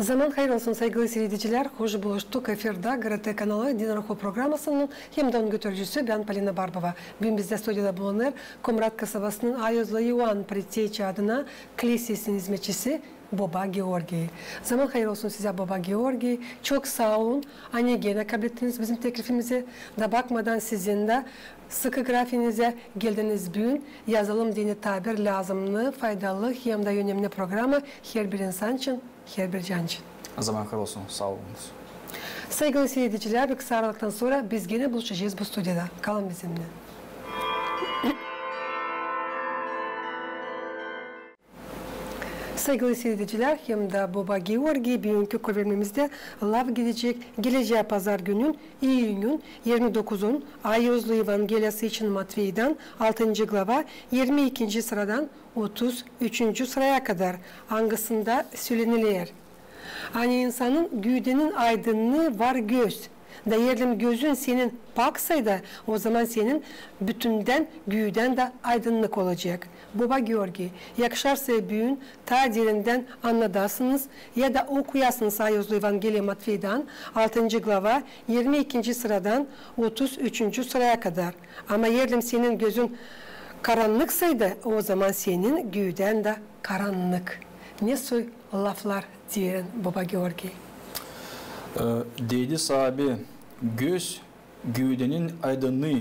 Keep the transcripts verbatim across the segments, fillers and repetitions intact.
Zaman hayır olsun, saygılı siiredicilär. Hoş buluştuk efirdä GRT kanalı Dinorho programasının hem dä onun götürücüsü bän, Polina Barbova. Büün bizdä studiyada bulunêr Komrat kasabasının Ayozlu İvan Preteçi adına klisesinin izmetçisi Boba Georgiy. Zaman hayır olsun sizä, Boba Georgiy. Çok saa olun, ani genä kablettiniz bizim teklifimizi. Da bakmadan sizin dä sıkı grafiinizä geldiniz büün Yazalım deyni taa bir lääzımnı, faydalı hem dä önemni programa herbir insan için, herbir can için. Zaman hayır olsun, saa olunuz. Saygılı siiredicilär, bir kısa aralıktan sora biz genä buluşacez bu studiyada. Kalın bizimnän. Saygılı siiredicilär, hem dä Boba Georgiy büünkü kövermemizdä laf gidecek gelecää pazar günün, iyünün irmi dokuzun, Ayozlu Evangeliyası için Matveydan, altıncı glava, irmi ikinci sıradan otuz üçüncü sıraya kadar, angısında söleniler: Ani insanın güüdenin aydınnıı var göz. Da eer hem gözün senin paksaydı, ozaman senin bütündän güüdän dä aydınnık olacek. Boba Georgiy, yakışarsa büün taa derindän annadasınız ya da okuyasınız Ayozlu Evangeliya Matveydan, altıncı glava, irmi ikinci sıradan otuz üçüncü sıraya kadar. Ama eer hem senin gözün karannıksaydı, ozaman senin güüdän dä karannık. Ne soy laflar deer, Boba Georgiy? E, dedi saabi, göz güüdenin aydınnıı.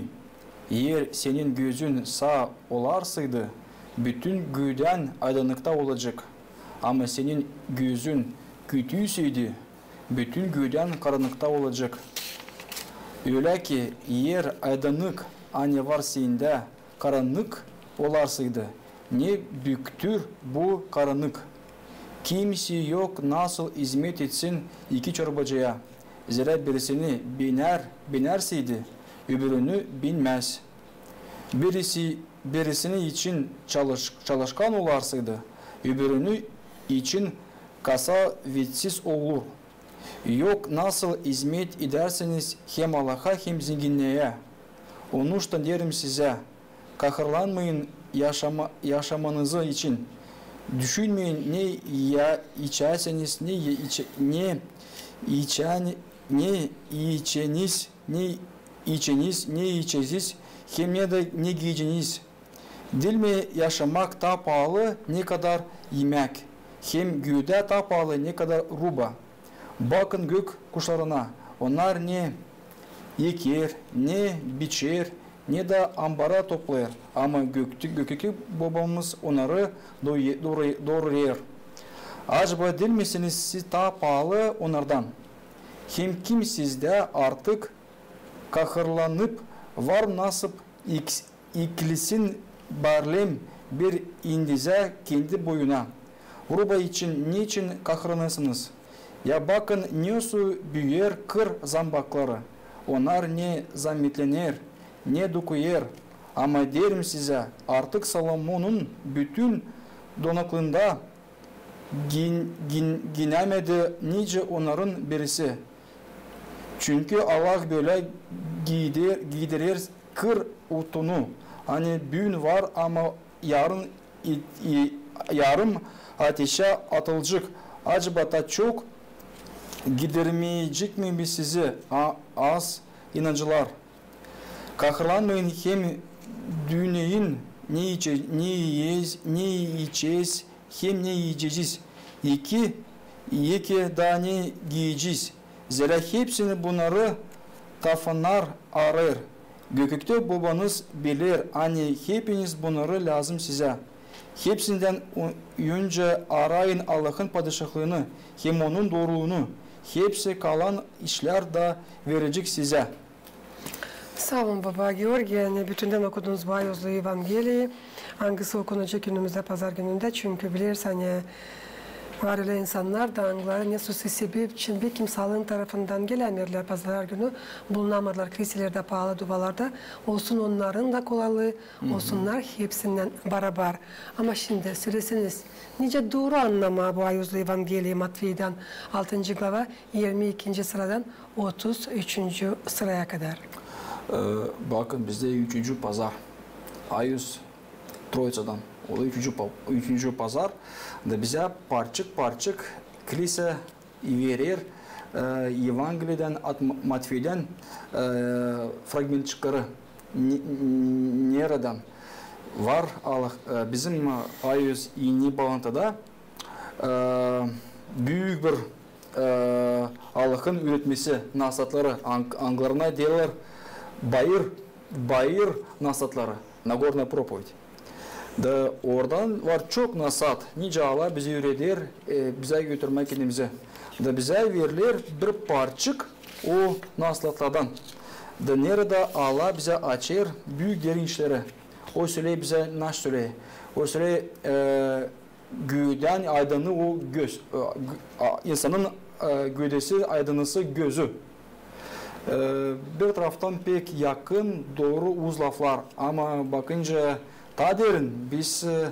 Eer senin gözün saa olarsaydı, bütün güüdän aydınnıkta olacek. Ama senin gözün kötüyseydi, bütün güüdän karannıkta olacek. Ölä ki, eer aydınnık, ani var sendä, karannık olarsaydı, ne büüktür bu karannık! Kimsey yok nasıl izmet etsin iki çorbacıya. Zerä birisini benär, benärseydi, öbürünü benmäz. Birisi, birisini için çalış-, çalışkan olarsaydı, öbürünü için kasavetsiz olur. Yok nasıl izmet edärseniz hem Allaha, hem zenginneyä. Onuştan deerim sizä, kahırlanmayın yaşama-, yaşamanızı için. Düşünmeyin, ne ya-, içärseniz, ne ya-, içe-, ne içän-, ne iyeceniz, ne iyeceniz, ne iyeceziniz, hem ne dä ne giyeceniz. Diil mi yaşamak taa paalı, ne kadar imäk, hem güüdä taa paalı, ne kadar ruba? Bakın gök kuşlarına, onnar ne eker, ne biçer, ne dä ambara toplêêr, ama gökte-, gökteki Bobamız onnarı doy-, doru-, doruêr. Acaba diil misiniz siz taa paalı onnardan? Hem kim sizdä artık kahırlanıp, var nasıl iks-, iklesin bärlem bir indizä kendi boyuna? Ruba için neçin kahırlanêrsınız? Ya bakın, nesoy büüyer kır zambakları. Onnar ne zametlener, ne dokuyêr. Ama deerim sizä, artık Solomonun bütün donaklığında gin-, gin-, ginämedi nicä onnarın birisi. Çünkü Allah bölä giider, giiderer kır otunu, ani büün var, ama yarın i-, i-, yarın ateşä atılacek. Acaba taa çok giidirmeyecek mi biz sizi, a-, az inancılar? Kahırlanmayın hem düüneyin, ne iiçe-, ne iiyez, ne iiçez, hem ne iiyecez. İki, iki dä ne giyecez. Zerä hepsini bunnarı tapannar arêêr. Gökte Bobanız biler, ani hepiniz bunnarı lääzım sizä. Hepsindän ö-, öncä arayın Allahın padişahlıını hem onun dooruluunu, hepsi kalan işlär dä verilecek sizä. Saa olun, Boba Georgiy, ani bütündän okudunuz bu Ayozlu Evangeliyayı, angısı okunacek önümüzdä pazar günündä, çünkü bilersiniz, ani var ölä insannar da, angıları nesoy sebep için, bekim saalıın tarafından gelämeerlär pazar günü, bulunamêêrlar kliselerdä, paalı duvalarda, olsun onnarın da kolaylıı, olsunnar hepsindän barabar. Ama şindi söleseniz, nicä dooru annamaa bu Ayozlu Evangeliyayı Matveydan, altıncı glava, irmi ikinci sıradan otuz üçüncü sıraya kadar. E, bakın, bizdä üçüncü pazar. Ayoz Troitsadan. O da üçüncü pa-, üçüncü pazar. Da bizä parçık-parçık klise verer, e, Evangeliyedän, at-, Matfeydän, e, fragmentçikleri. Ne-, neredän var Allah, e, bizim, e, Ayuz eni baalantıda, e, büük bir, e, Allahın üüretmesi naslatları, ang-, angılarına deerlär bayır, bayır naslatları, Nagornaya propoved. Da oradan var çok nasat, nicä Allah bizi üüreder, e, bizä götürmää kendimizi. Da bizä veriler bir parçık o naslatlardan. Da neredä Allah bizä açêr büük derin işleri. O söleer bizä, naş söleer. O söleer, e, güüdän aydını o göz, e, gü-, a, insanın, e, güüdesi, aydınısı gözü. E, bir taraftan pek yakın, dooru, uz laflar. Ama bakınca taa derin, biz, e,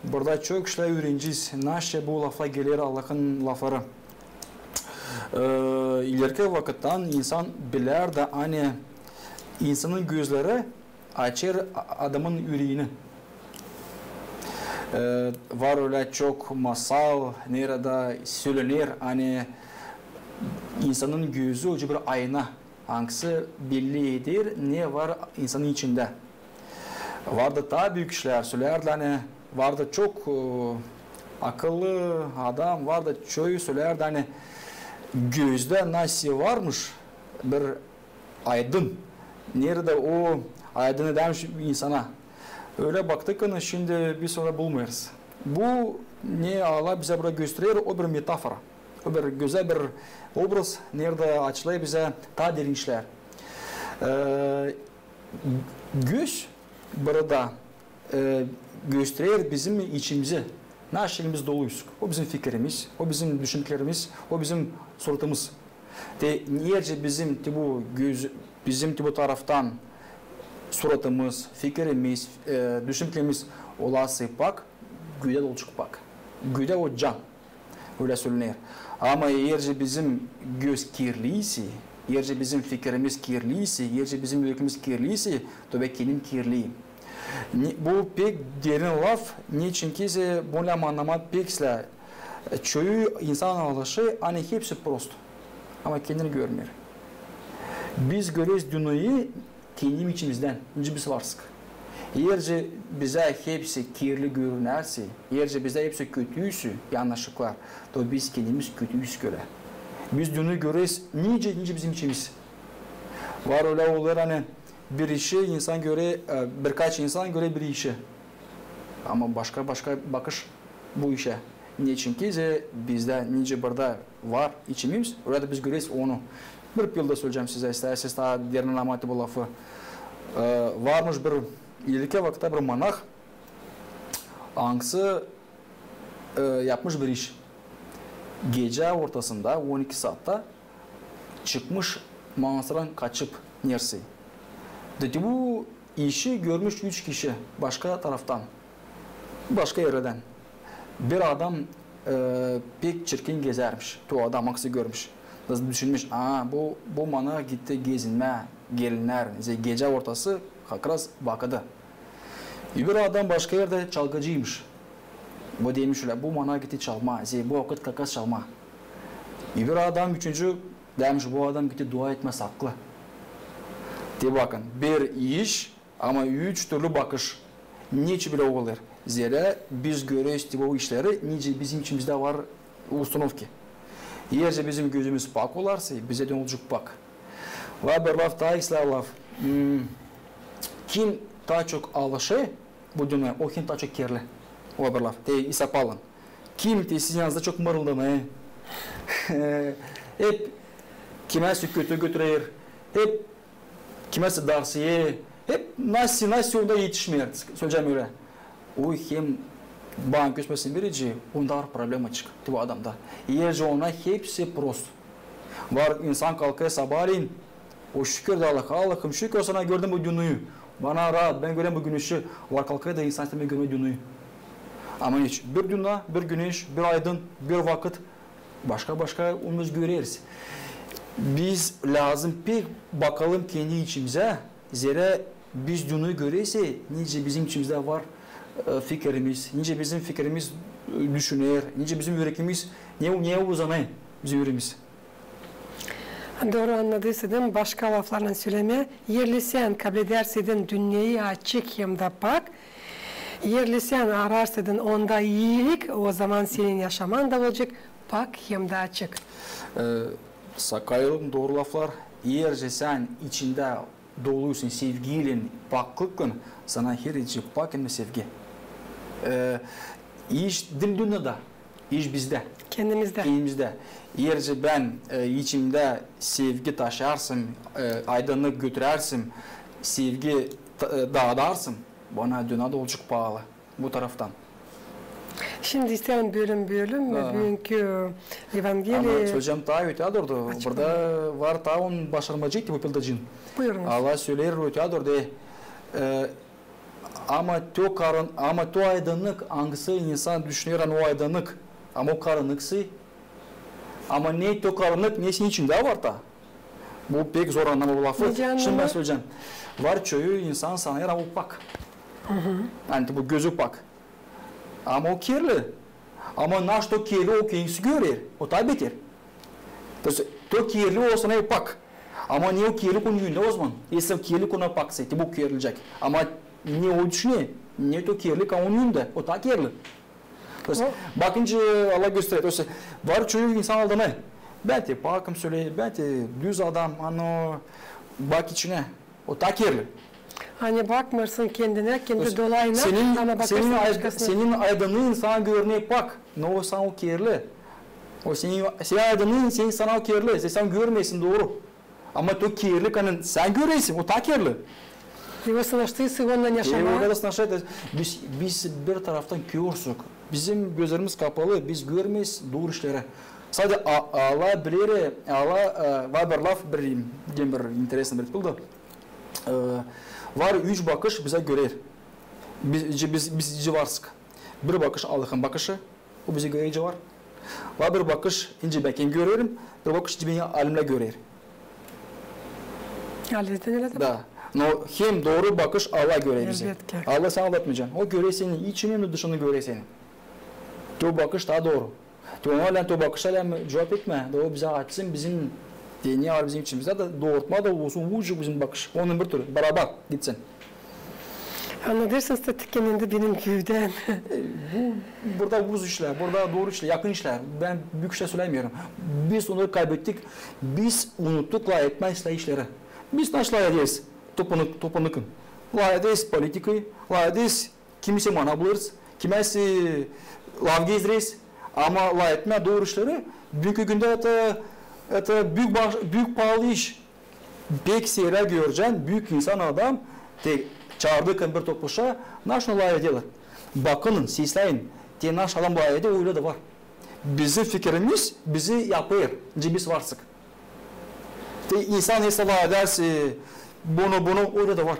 burada çok işlär üürenecez, naşey bu lafa geler Allahın lafları. E, ilerki vakıttan insan biler dä, ani insanın gözleri açêr a-, adamın üreeni. E, var ölä çok masal, neredä sölener, ani insanın gözü o bir ayna, angısı belli eder, ne var insanın içindä. Vardı taa büük işlär, söleerdi, ani vardı çok, e, akıllı adam, vardı çoyu söleerdi, ani gözdä nasıl varmış bir aydın. Neredä o aydın edärmiş insana. Ölä baktık, ani şindi biz onu bulmêêrız. Bu, ne Allah bizä burada gösterer, o bir metafora. O bir gözäl bir obraz, neredä açılêr bizä taa derin işlär. E, göz burada, e, gösterer bizim içimizi. Naşey biz doluyuz. O bizim fikirimiz, o bizim düşüncelerimiz, o bizim suratımız. Te eer bizim te bu göz, bizim te bu taraftan suratımız, fikirimiz, e, düşüncelerimiz olarsa pak, güüdä dolacek pak. Güüdä o can. Ölä sölener. Ama eer bizim göz kirli ise, eer bizim fikirimiz kirli ise, eer bizim ürekimiz kirli ise, to bän kendim kirliyim. Ne, bu pek derin laf, neçin ki bunu annamaa pek islää. Çoyu insan alışêr, ani hepsi prost. Ama kendini görmeer. Biz göreriz dünneyä kendim içimizdän, nicä biz varsak. Eer bizä hepsi kirli görünärse, eer bizä hepsi kötüysa, yanaşıklar, to biz kendimiz kötüyüz ölä. Biz dünneyä göreriz nicä, nicä bizim içimiz. Var ölä olêr, ani bir işi insan görer, e, birkaç insan görer bir işi. Ama başka, başka bakış bu işä. Neçin ki bizdä nicä burada var içimiz, ölä dä biz göreriz onu. Bir pil da söleyecäm sizä, istärseniz taa derin annamaa bu lafı. E, varmış bir ilerki vakıtta bir monah, angısı, e, yapmış bir iş. Gecä ortasında, on iki saatta çıkmış manastiran kaçıp nersä. Da te bu işi görmüş üç kişi başka taraftan, başka erlerdän. Bir adam, e, pek çirkin gezärmiş. Te o adam angısı görmüş. Da düşünmüş, aa, bu, bu monah gitti gezinmää, gelinnär, zerä gecä ortası, kakraz vakıdı. Öbür adam başka erdä çalgıcıymış. Bu demiş ölä, bu monah gitti çalmaa, zerä bu vakıt kakraz çalmaa. Öbür adam, üçüncü, demiş, bu adam gitti dua etmää saklı. Te bakın, bir iş, ama üç türlü bakış. Neçin bölä olêr? Zerä biz göreriz te bu işleri, nicä bizim içimizdä var ustanovki. Eer bizim gözümüz pak olarsa, bizdä dä olacek pak. Var bir laf, taa islää laf. Hmm, kim taa çok alışêr bu dünneyä, o hem taa çok kirli. O bir laf. Te isapalın. Kim te sizin yanınızda çok mırıldanêr, hep kimäsä kötü götürer, hep kimäsä darsıêr, hep nasıl, nasıl onda etişmeer, söleyecäm ölä. O hem bana kösmesin birinci, onda var problemaçık, te bu adamda. Eer ona hepsi prost. Var insan kalkêr sabaalän, o şükür dä Allaha, Allahım, şükür sana, gördüm bu dünneyi. Bana raat, bän görärän bu güneşi. Var kalkêr da insan istämeer görmää dünneyi. Ama hiç. Bir dünnä, bir güneş, bir aydın, bir vakıt. Başka-başka onu biz göreriz. Biz lääzım pek bakalım kendi içimizä, zerä biz dünneyi görersä, nicä bizim içimizdä var, e, fikirimiz, nicä bizim fikirimiz, e, düşüner, nicä bizim ürekimiz, ne, ne uzanêr. bizim üüredimiz. Dooru annadıysa, başka laflarlan sölemää, eer sän kabledärsin dünneyi açık hem dä pak, eer sän ararsan onda iilik, ozaman senin yaşaman da olacek pak hem dä açık. E, Sakayılım, dooru laflar. Eer sän içindä doluysan sevgiylän, paklıklan, sana herçey pak hem dä sevgi. E, iş diil dünnedä, iş bizdä. Kendimizdä. Kendimizdä. Eer bän, e, içimdä sevgi taşıyarsam, e, aydınlık götürärsem, sevgi ta-, e, daadarsam, bana dünnä dä olacek paalı bu taraftan. Şindi isteerim bölüm-bölüm büünkü, e, Evangeliya. Ama söleyecäm taa öteyä dooru. Burada var taa on başarmacı, bu pildacın. Buyurunuz. Allah söleer öteyä dooru, e, ama to karın-, ama to aydınlık, angısı insan düşüner, ani o aydınlık, ama o karınıksa. Ama ne to karınık, ne senin içindä var taa. Bu pek zor annama bu lafı. Şindi bän söleyecäm. Var çoyu insan sanêr, ani o pak. Ani bu gözü pak. Ama o kirli. Ama naşey to kirli o kendisi görer. O taa beter. To, to kirli o sanêr pak. Ama ne o kirlilik onun üündä ozaman? Eer o kirlilik ona paksa, te bu kirlilik. Ama ne o düşüner, ne to kirlilik onun üündä, o taa kirli. Bakınca Allah gösterer. Var çoyu insan aldanêr. Bän te pakım, söleyim, bän te düz adam, ani bak içinä. O taa kirli. Ani bakmêêrsın kendinä, kendi dolayına, ama bakêrsın başkasına. Senin aydınlıın sana görüner pak, no o sana o kirli. O senin, senin aydınlıın sana o kirli, sän görmeersin dooru. Ama to kirlilik, ani sän görersin, o taa kirli. Te o sanaştıysa onunnan yaşamaa. Te o kadar sanaştı. Biz, biz bir taraftan körsük. Bizim gözlerimiz kapalı, biz görmeeriz dooru işleri. Sade a-, Allah biler, Allah, e, var bir laf, bir, bir interesnıy bir bildi. E, var üç bakış bizä görer. Biz, biz, biz, biz varsak. Bir bakış Allahın bakışı, o bizä göre var. Var bir bakış, nicä bän kendim görerim, bir bakış, nicä beni alimnär görer. Alimnär ölä dä. Da. No hem dooru bakış Allah görer bizi. Elbetki. Allah seni aldatmayacek. O görer seni içini hem dä dışını görer seni. Te o bakış taa dooru. Te ona lääm, te o bakışa lääm cuvap etmää. Da o bizä açsın bizim, te ne var bizim içimizdä, da doorutmaa da olsun, ucu bizim bakış. Onunnan bir türlü barabar gitsin. Annadêrsın, sade kendim dä, benim gövdäm. E, bu, burada uz işlär, burada dooru işlär, yakın işlär. Bän büük işlär sölämeerim. Biz onnarı kaybettik, biz unuttuk lafetmää islää işleri. Biz naşey lafederiz, topanık, topanıkın. Lafederiz politikayı, lafederiz, kimisi mana bulêrız, kimäsi laf gezdireriz. Ama lafetmää dooru işleri, büünkü gündä это, это büük baş-, büük paalı iş. Pek seyrä görecän, büük insan adam, te çaardıkkan bir topluşa, naşey lafederlär. Bakının, sesläyin, te naşey adam lafeder, o ölä dä var. Bizim fikirimiz bizi yapêr, nicä biz varsak. Te insan nesä lafeder, bunu, bunu, ölä dä var.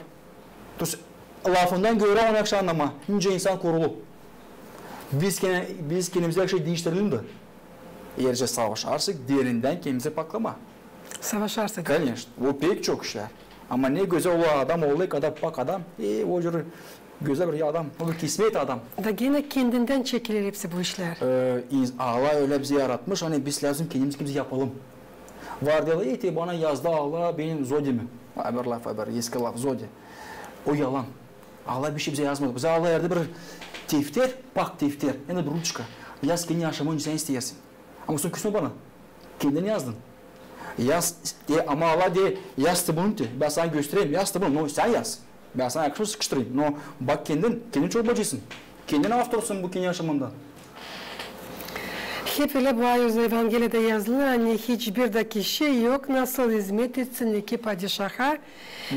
То есть, lafından görä onu yakşı annamaa, nicä insan kurulu. Biz kene-, biz kendimizi yakşı diiştirelim dä. Eer savaşarsak, derindän kendimizi paklamaa. Savaşarsak. Конечно, bu pek çok işlär. Ama ne gözäl o adam olêr, kadar pak adam, e, o cür gözäl bir adam, o bir kismet adam. Da genä kendindän çekiler hepsi bu işlär. E, ins-, Allah ölä bizi yaratmış, ani biz lääzım kendimiz kimsä yapalım. Var deerlär, e, te bana yazdı Allah benim zodemi. Var bir laf, var bir eski laf, zodi. O yalan. Allah bişey bizä yazmadı. Bizä Allah verdi bir defter, pak defter, hem dä bir ruçka. Yaz kendi yaşamanı, nicä sän isteersin. Ama sän küsmä bana. Kendin yazdın. Yaz, e, ama Allah deer, yaz te bunu te. Bän sana göstereyim, yaz te bunu. No, sän yaz. Bän sana yakışır sıkıştırayım. No, bak kendin, kendin çorbacıysın. Kendin avtorsun bu kendi yaşamanda. Hep ölä bu Evangeliyada yazılı, ani hiçbir dä kişi yok nasıl izmet etsin iki padişaha.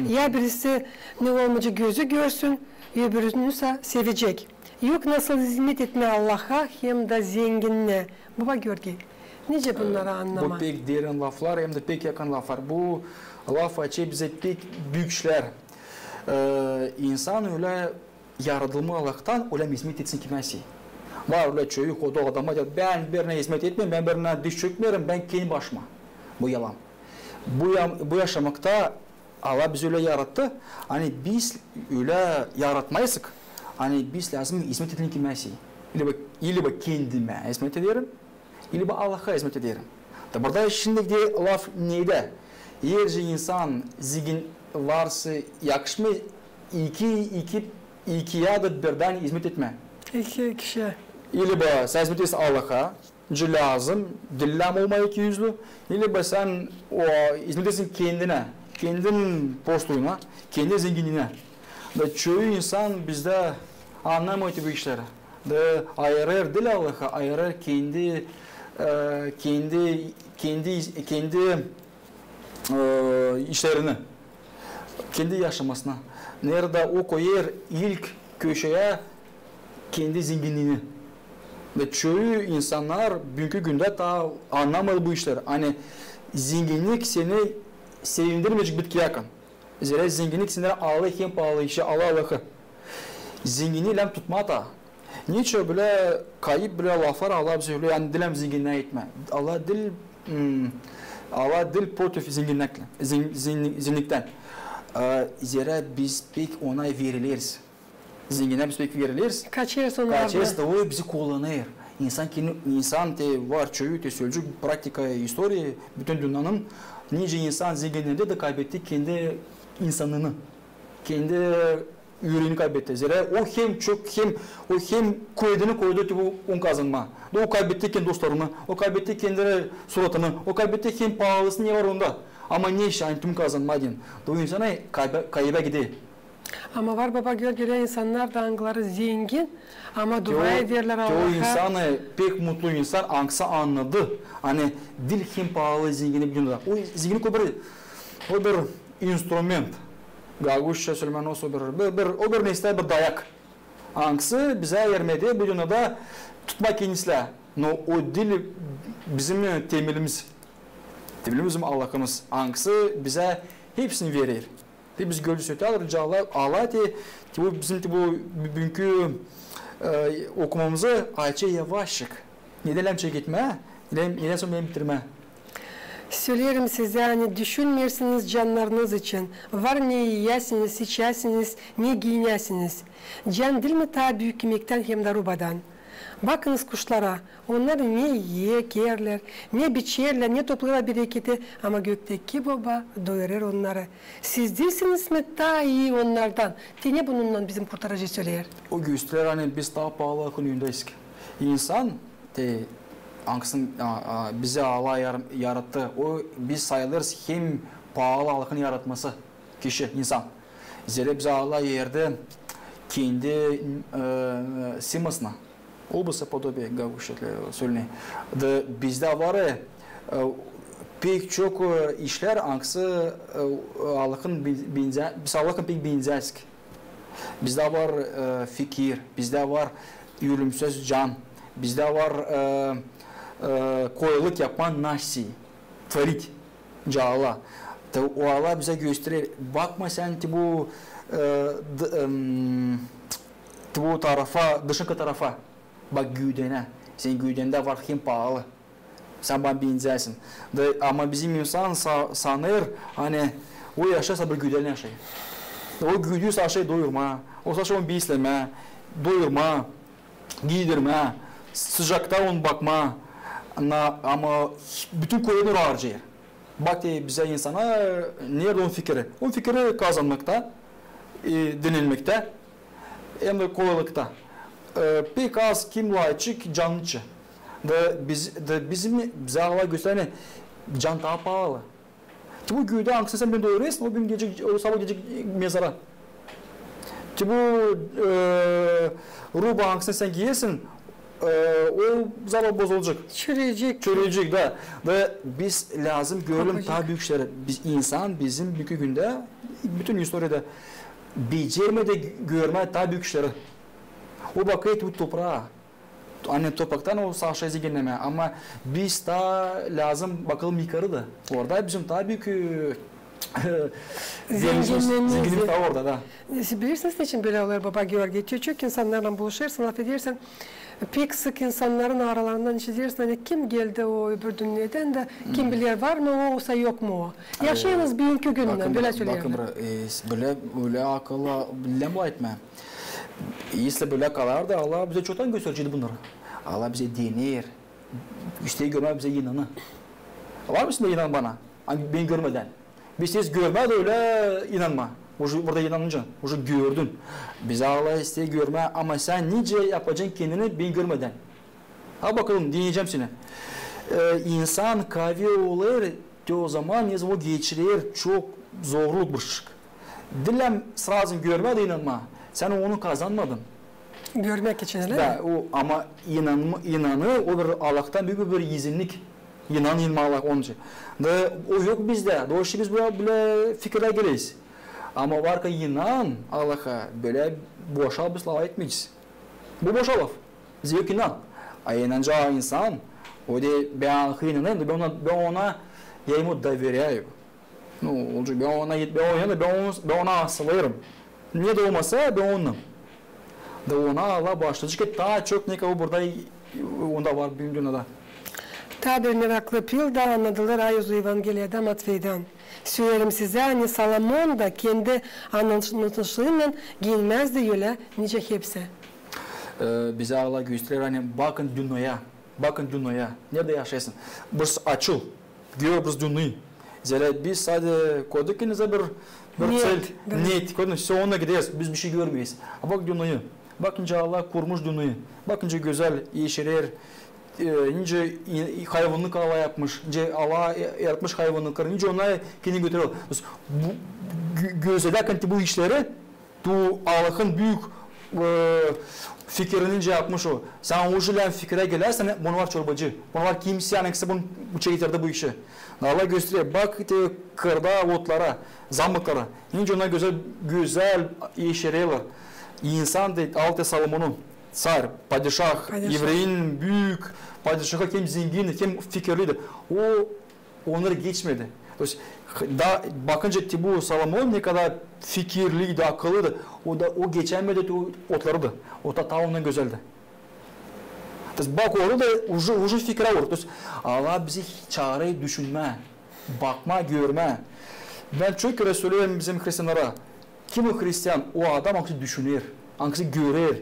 Ya birisini olmayacak gözü görsün, öbürünü sä sevecek. Yok nasıl izmet etmää Allaha hem dä zenginnä. Baba Georgiy, nicä bunnarı annamaa? Bu pek derin laflar, hem dä pek yakın laflar. Bu laf açêr bizä pek büük işlär. E, insan ölä yaradılma Allahtan, ölä izmet etsin kimäsä. Var ölä çoyu, o da adama deer, bän birinä izmet etmeerim, bän birinä diz çökmeerim, bän kendi başıma. Bu yalan. Bu ya-, bu yaşamakta Allah bizi ölä yarattı, ani biz ölä yaratmaysak, ani biz lääzım izmet edelim kimäsä. İlibä, ilibä kendimä izmet ederim, ilibä Allaha izmet ederim. Da burada şindi dä laf nedä? Eer insan zengin varsa, yakışmêêr iki, iki, iki ya da birdän izmet etmää. İki kişi. İli ba sän izmet etersin Allaha, cı lääzım, diil lääzım olmaa ikiyüzlü, ili ba sän o izmet etersin kendinä, kendin postuna, kendi zenginniinä. Da çoyu insan bizdä annamêêr bu işleri. Da ayırêr diil Allaha, ayırêr kendi, e, kendi, kendi, kendi e, işlerini, kendi yaşamasına. Neredä o koyêr ilk köşeyä kendi zenginniini. Ve çoyu insannar büünkü gündä taa annamêêr bu işleri. Ani zenginnik seni sevindirmeyecek bitkiyakan. Zerä zenginnik sendän alêr hem paalı işi, alêr Allahı. Zenginniini lääzım tutmaa taa. Neçin bölä kayıp bölä laflar Allah bize sölüyor, ani diil lääzım zenginniä gitmää. Allah diil, hmm, Allah diil protiv zenginniktä, zen-, zen-, zenginniktän. E, zerä biz pek ona verileriz. Zenginnä biz pek verileriz. Kaçêrız onnardan. Kaçêrız da o bizi kullanêr. İnsan kendi, insan te var çoyu, te söleyecek praktika, istoriya, bütün dünnenin, nicä insan zenginnendi da kaybetti kendi insanını, kendi üreeni kaybetti. Zerä o hem çok, hem, o hem kuvedini koydu te bu un kazanmaa. Da o kaybetti kendi dostlarını, o kaybetti kendi suratını, o kaybetti hem paalısını, ne var onda. Ama ne işä, ani tüm kazanmaa deyni. Da o insan kayba, kayba gider. Ama var, baba Georgiy, insannar da, angıları zengin, ama dua ederlär Allaha. Te o insan, e, pek mutlu insan, angısı annadı, ani diil hem paalı zenginni bilmää. O zenginni o bir, o bir instrument. Gagauzça sölemää, o bir, bir, bir, o bir nesä, bir dayak. Angısı bizä yardım eder bu dünnedä tutmaa kendimizi. No o diil bizim temelimiz. Temelimiz bizim Allahımız. Angısı bizä hepsini verer. Te biz gördük, söledik, Allah, Allah te, te bu bizim, te bu büünkü, e, okumamızı açêr yavaşçık. Nedän lääzım çeketmää, nedän, nedän sora bitirmää. Söleerim sizä, ani düşünmeersiniz cannarınız için, var ne iyäsiniz, içäsiniz, ne giinäsiniz. Can diil mi taa büük imektän hem dä rubadan? Bakınız kuşlara, onnar ne iyer, ekärlär, ne biçerlär, ne toplêêrlar bereketi, ama göktäki Boba doyurêr onnarı. Siz diilsiniz mi taa ii onnardan? Te ne bununnan bizim kurtarıcı söleer? O gösterer, ani biz taa paalı Allahın önündäyik. İnsan, te, angısını, a, a, bizi Allah yar-, yarattı. O, biz sayılêrız hem paalı Allahın yaratması. Kişi, insan. Zerä bizä Allah verdi kendi, e, simasına. Образ и подобие, gagauzça sölenär. Da bizdä var, e, pek çok, e, işlär, angısı, e, Allahın ben-, benzä-, biz Allahın pek benzäyik. Bizdä var, e, fikir, bizdä var ölümsüz can, bizdä var, e, e, kolaylık yapmaa, носить, творить. Ca Allah. Te o Allah bizä gösterer. Bakma sän te bu, e, d-, em, te bu tarafa, dışınkı tarafa. Bak güüdänä. Senin güüdändä var hem paalı. Sän bana benzäsin. Da, ama bizim insan sa-, sanêr, ani o yaşêêr, sa bir güüdän yaşêêr. O güüdüyü sa şey doyurmaa, o sa şey onu beslemää, doyurmaa, giidirmää, sıcakta onu bakmaa, na, ama bütün kuvedini harcêêr. Bak te bizä insana, neredä onun fikiri? Onun fikiri kazanmakta, e, dinelmektä, hem dä kolaylıkta. E, pek az kim layık canını. Da biz, da bizim, bizä Allah gösterer, ani can taa paalı. Te bu güüdä, angısını sän büünkü doyurêrsın, o büün gidecek, o sabaa gidecek mezara. Te bu, e, ruba, angısını sän giyersin, e, o sabaa bozulacek. Çürüyecek. Çürüyecek, da. Da biz lääzım görelim taa büük işleri. Biz, insan bizim büünkü gündä, bütün istoriyada becermedi görmää taa büük işleri. O bakêr bu topraa. Ani topraktan o sa şey zenginnemää. Ama biz taa lääzım bakalım yukarı da. Orada bizim taa büük, e, zenginniimiz, zenginniimiz taa orada, da. Siz bilirsiniz, neçin bölä olêr, baba Georgiy? Te çok insannarlan buluşêrsın, lafedersän, pek sık insannarın aralarından işidersin, ani kim geldi o öbür dünnedän dä, kim biler, var mı o, osa yok mu o. Yaşêêrız büünkü gündä, bölä söleerlär. Bakın, e, bölä, bölä akılla lääzım etmää. Если bölä kalar da, Allah bizä çoktan gösterecekti bunnarı. Allah bizä dener. İsteer görmää bizä inanı. Var mısın da inan bana? Ani beni görmedän. Biz isteeriz görmää da ölä inanmaa. Uje burada inanınca, uje gördün. Bizi Allah isteer görmää, ama sän nicä yapacan kendini beni görmedän? Ha bakalım, dineyecäm seni. E, insan kaavi olêr, te o zaman ne zaman o geçirer çok zorluk bir şey. Diil srazı görmää da inanmaa. Sän onu kazanmadın. Görmäk için, ölä mi? Da, o, ama inanma, inanı, o bir Allahtan büük bir izinnik. İnan, inanmaa Allah onca. Da o yok bizdä. Dolayısıyla biz bölä, bölä fikirä geleriz. Ama var ki inan Allaha, bölä boşa biz laf etmeyecez. Bu boşa laf. Bizdä yok inan. A inanacaa insan, o deer, bän Allaha inanêrım, da bän ona, bän ona, я ему доверяю. Ну, olacek, bän ona, bän ona, bän ona, bän ona asılêrım. Ne dä olmasa, bän onunnan. Da ona Allah başlayacek taa çok, ne kadar burada onda var büün dünnedä. Taa bir meraklı pil da annadılêr Ayuzu Evangeliyada Matveydan. Söleerim sizä, ani Solomon da kendi anlatışınnan giinmäzdi ölä, nicä hepsi. E, bizä Allah gösterer, ani bakın dünneyä, bakın dünneyä, neredä yaşêêrsın. Bıs açıl, gör bıs dünneyä. Zerä biz sade koyduk kendimizä bir, bir цель. Нет, да. Нет, koyduk, всё, onunnan gideriz, biz bişey görmeeriz. A bak dünneyä. Bak, nicä Allah kurmuş dünneyä. Bak, nicä gözäl eşerer, e, nicä i-, i-, hayvannık Allah yapmış, nicä Allah e-, yaratmış hayvannıkları, nicä onnar kendini götürer. Bu, gö-, gözetärkän te bu işleri, tu Allahın büük, e, fikirini nicä yapmış o. Sän o işlän fikirä gelärsän, bunnar çorbacı. Bunnar kimsey, ani kisi bunu, bu çeketerdi bu işi. Allah gösterer, bak te kırda otlara, zamoklara. Nicä onnar gözäl, gözäl eşererlär. İnsan da, al te Solomonu, car, padişah, evrenin büük padişahı, hem zengin, hem fikirliydi. O onnarı geçmedi. То есть, da, bakınca te bu Solomon ne kadar fikirliydi, akıllıydı, o da, o geçämedi te o otları da. O da taa ondan gözäldi. То есть, bak, orada da uje, uje fikirä vurêr. То есть, Allah bizi çaarêr düşünmää, bakmaa, görmää. Bän çok kerä söleerim bizim hristiannara, kim o hristian, o adam, angısı düşüner, angısı görer,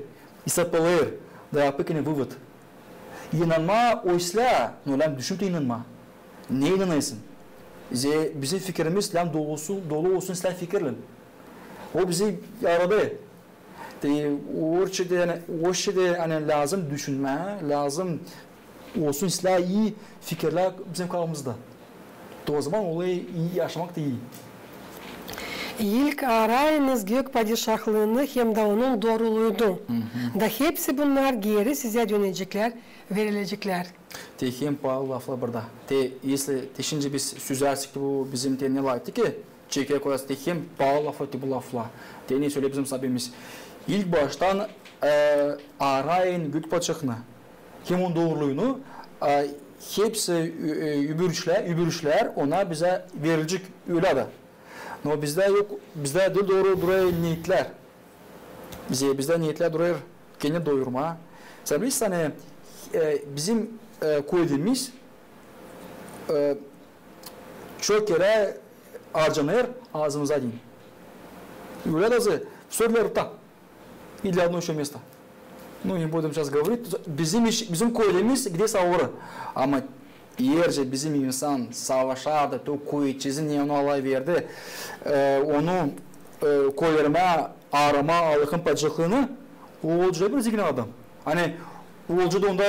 isapalêêr, da yapêr kendinä вывод. İnanmaa o islää, no lääzım düşünüp te inanmaa. Ne inanêrsın? Bizi, bizim fikirimiz lääzım dolu olsun, dolu olsun islää fikirlän. O bizi yaradêr. Te o iştä, ani, o iştä, ani lääzım düşünmää, lääzım olsun islää ii fikirlär bizim kafamızda. O zaman olêr ii, yaşamak ta ii. İlk arayınız gök padişahlıını hem dä onun dooruluunu. Da hepsi bunnar geeri sizä döneceklär, verileceklär. Te hem paalı laflar burada. Te, если, te şindi biz süzärsek bu bizim te ne lafettik ki, çeker koyarsak, te hem paalı laflar te bu laflar. Te ne söleer bizim saabemiz. İlk baştan, e, arayın gök padişahını hem onun dooruluunu, e, hepsi, e, e, öbür işlär, öbür işlär, onnar bizä verilecek ölä dä. No bizdä yok, bizdä diil dooru durêr niyetlär. Bizdä, bizdä niyetlär durêr kendini doyurmaa. Sän bilersin, ani, e, bizim, e, koydiimiz, e, çok kerä harcanêr aazımıza deyni. Ölä dä azı, всё для рта. И для одного ещё места. Ну, не будем сейчас говорить. Bizim iş, bizim koydiimiz gider savurêr. Ama eer bizim insan savaşar da, te o koyacazı, ne onu Allah verdi, e, onu, e, koyarmaa, aramaa Allahın padişahlıını, o olacek bir zengin adam. Ani, o olacek da onda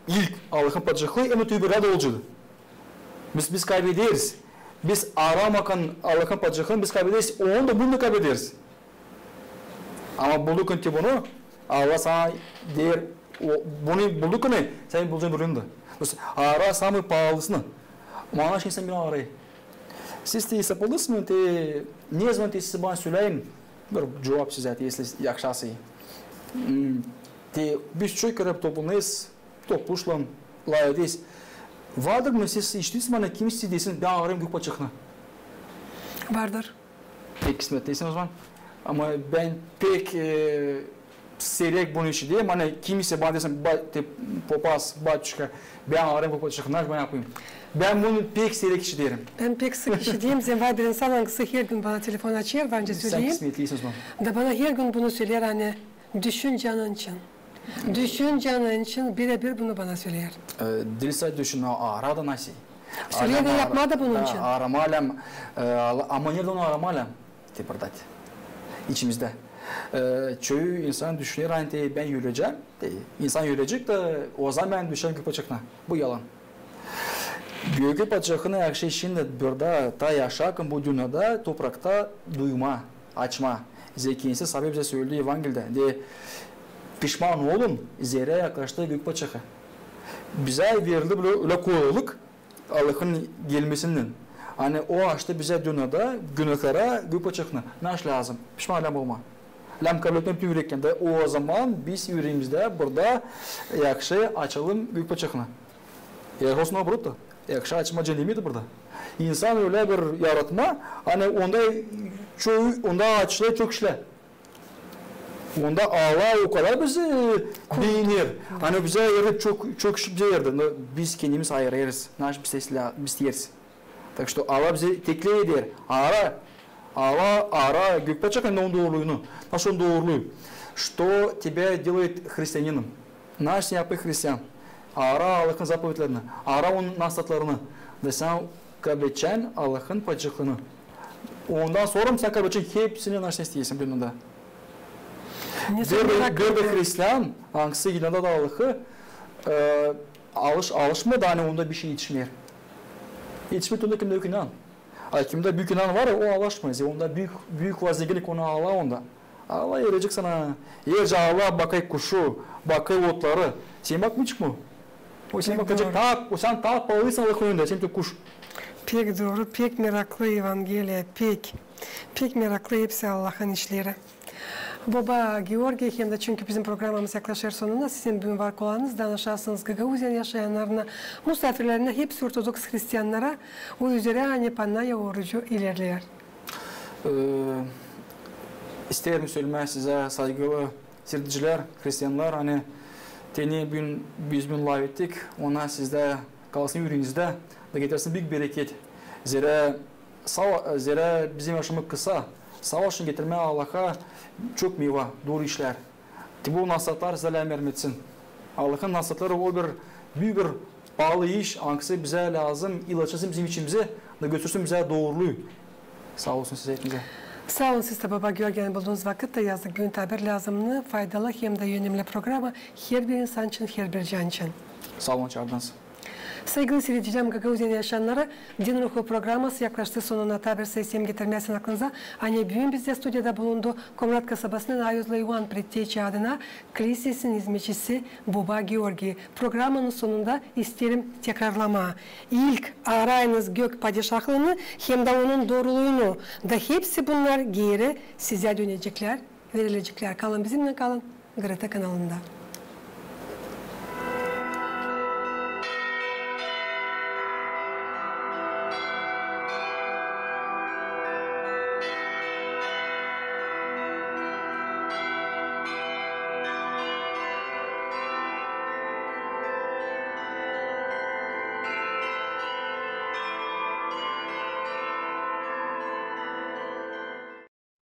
ilk Allahın padişahlıı, hem te öbürlär dä olacek. Biz, biz kaybederiz. Biz aramakan Allahın padişahlıını biz kaybederiz. Onu da, bunu da kaybederiz. Ama bulduktan te bunu, Allah sana deer, o, bunu bulduktan, sän bulacan birini dä. То есть, ara saamı paalısını. Ama ana şindi sän beni arêêr. Siz te isapalısınız, te, ne zaman te siz bana söläyin, bir cuvap sizä, te, если yakışêr. Hmm, te, biz çok kerä toplanêrız, topluşlan, lafederiz. Vardır mı, siz işittiniz mi, ani kimsey desin, bän arêêrım gök padişahını? Vardır. Pek kısmet deersin o zaman. Ama bän pek, e, siirek bunu işiderim. Ani kimsey bana desin, ba-, te, popaz, batuşka, bän arêêrım gök padişahını, bän yapayım. Bän bunu pek siirek işiderim. Bän pek sık işiderim. Zerä vardır insan, angısı hergün bana telefon açêr, var nicä söleyim. Sän kısmetliysin o zaman. Da bana hergün bunu söleer, ani düşün canın için. Düşün canın için, birebir bunu bana söleer. E, diil sade düşün, a ara da nasıl. Sölää da yapmaa da bunun için. Aarama lääzım, e, ala-, ama neredä onu aaramaa lääzım? Te burada. İçimizdä. E, çoyu insan düşüner, ani te bän ölecäm, te insan ölecek da ozaman bän düşerim gök paçakına. Bu yalan. Gök paçakını yakışêr şindi burada, taa yaşarkan bu dünnedä, toprakta duymaa, açmaa. Zerä kendisi sabi bizä söleer Evangeldä. Deer, pişman olun, zerä yaklaştı gök paçakı. Bizä verildi bölä, ölä kolaylık Allahın gelmesindän. Ani o açtı bizä dünnedä, günahkara gök paçakını. Naşey lääzım? Pişman lääzım olmaa. Lääzım kabletmää bütün ürekten. Da ozaman biz üreemizdä burada yakışêr açalım gök paçakını. Eer olsun naoborot da, yakışêr açmaa cehennemi dä burada. İnsan ölä bir yaratma, ani onda çoyu, onda açılêr çok işlär. Onda Allah o kadar bizi, e, beener. Ani bizä verer çok, çok iş bizä verdi. No biz kendimiz ayırêrız. Naşey biz islää-, biz isteeriz. Так что Allah bizi teklif eder. Aara, Allah aara gök paçakını, onun dooruluunu. Naşey onun dooruluu? Что тебя делает христианином? Naşey seni yapêr hristian? Aara Allahın zapovetlerini, aara onun nastatlarını. Da sän kabledecän Allahın paçakını. Ondan sora sän kabledecän hepsini, naşey sän isteersin dünnedä. Neredä hristian, angısı inanêr Allahı, e, alış-, alışmêêr da, ani onda bişey etişmeer. Etişmeer onda, kimdä büük inan. A kimdä büük inan var, o alışmêêr. Onda büük, büük vazdengenlik, onu Allah onda. Allah verecek sana. Eer dä Allah bakêr kuşu, bakêr otları. Sän bakmayacek mı? O sän bakacek taa, o sän taa paalıysan Allahın önündä, hem dä kuş. Pek dooru, pek meraklı Evangeliya, pek. Pek meraklı hepsi Allahın işleri. Boba Georgiy, hem dä çünkü bizim programamız yaklaşêr sonuna, sizin büün var kolayınız danışasınız Gagauziyanın yaşayannarına, musaafirlerinä, hepsi ortodoks hristiannara, o üzerä, ani Pannaya orucu ilerleer. E, isteerim sölemää sizä, saygılı siiredicilär, hristiannar, ani te ne büün biz büün lafettik, ona sizdä kalsın üreenizdä, da getirsin büük bereket. Zerä sava-, zerä bizim yaşamamız kısa, savaşın getirmää Allaha çok meyva, dooru işlär. Te bu nastatlar sizä lääzım vermesin. Allahın nastatları o bir büük bir paalı iş, angısı bizä lääzım ilaçlasın bizim içimizi da götürsün bizä dooruluu. Saa olsun sizä hepinizä. Saa olun siz dä, boba Georgiy, ani buldunuz vakıt da yazdık büün taa bir lääzımnı, faydalı hem dä önemli programa herbir insan için, herbir can için. Saa olun, çaardınız. Saygılı siiredicilär, Gagauziyanın yaşayannarı, Din ruhu programası yaklaştı sonuna. Taa bir sayı isteerim getirmää sizin aklınıza, ani büün bizdä studiyada bulundu Komrat kasabasının Ayuzlu İvan Pretteçi adına klisesisin izmetçisi boba Georgiy. Programanın sonunda isteerim tekrarlamaa: ilk aarayınız gök padişahlıını hem dä onun dooruluunu, da hepsi bunnar geeri sizä döneceklär, verileceklär. Kalın bizimnän, kalın GRT kanalında.